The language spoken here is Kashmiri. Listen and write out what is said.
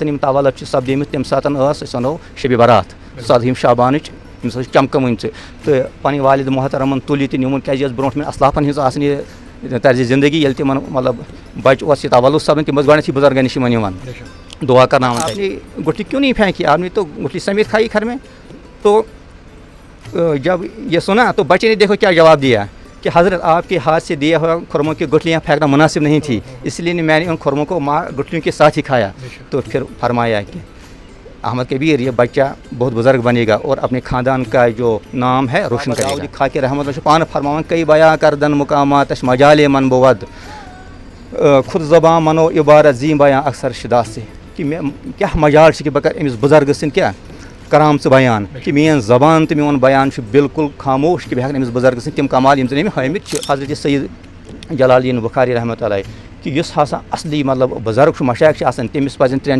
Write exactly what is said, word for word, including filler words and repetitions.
یِم تولد چھِ سپدیمٕتۍ، تَمہِ ساتہٕ ٲس، أسۍ وَنو، شبِ برات، ژۄدہِم شعبانٕچ، ییٚمہِ ساتہٕ یہِ چمکٲوٕنۍ چھِ۔ تہٕ پنٕنۍ والد محترمن تُل یہِ تہِ نیوٗن، کیٛازِ یہِ ٲس برونٛٹھ مٮ۪ن اسلافن ہٕنٛز آسان یہِ طرزِ زندگی، ییٚلہِ تِمن، مطلب، بچہٕ اوس یہِ تولد سپدان، تِم ٲسۍ گۄڈٕنٮ۪تھٕے بزرگن نِش یِمن یِوان، دعا کرناوان تَتہِ۔ آپ نے گٹھلی کیوں نہیں پھینکی؟ آپ نے تو گٹھلی سمیت کھائی گھر میں۔ تو अ, जब ये सुना तो बच्चे ने, देखो, क्या जवाब दिया कि हजरत, आपके हाथ से दिया हुआ खुरमों की गुठलियां फेंकना मुनासिब नहीं थी, इसलिए मैं ने उन खुरमों को माँ गुठलियों के साथ ही खाया। तो फिर फरमाया कि احمد کبیر، یہ بچہ بہت بزرگ بنے گا اور اپنے خاندان کا جو نام ہے روشن کرے گا۔ خاکِ رحمت چھُ پانہٕ فرماوان، کئی بیان کردن مقاماتش مجالِ من بود، خود زبان منو عبارت زی بیان اکثر شداس سے، کہ مےٚ کیٛاہ مجال چھُ کہ بہٕ کرٕ أمِس بُزرگہٕ سٕنٛدۍ کیٛاہ کرامژٕ بیان، کہ میٛٲنۍ زبان تہٕ میون بیان چھُ بالکل خاموش، کہ بہٕ ہٮ۪کہٕ نہٕ أمِس بُزرگہٕ سٕنٛدۍ تِم کمال، یِم زن أمۍ ہٲومٕتۍ چھِ۔ حضرت سید جلال الدین بخاری رحمتہ اللہ، کہ یُس ہسا اصلی، مطلب، بُزرگ چھُ، مشایخ چھِ آسان، تٔمِس پزن ترٛٮ۪ن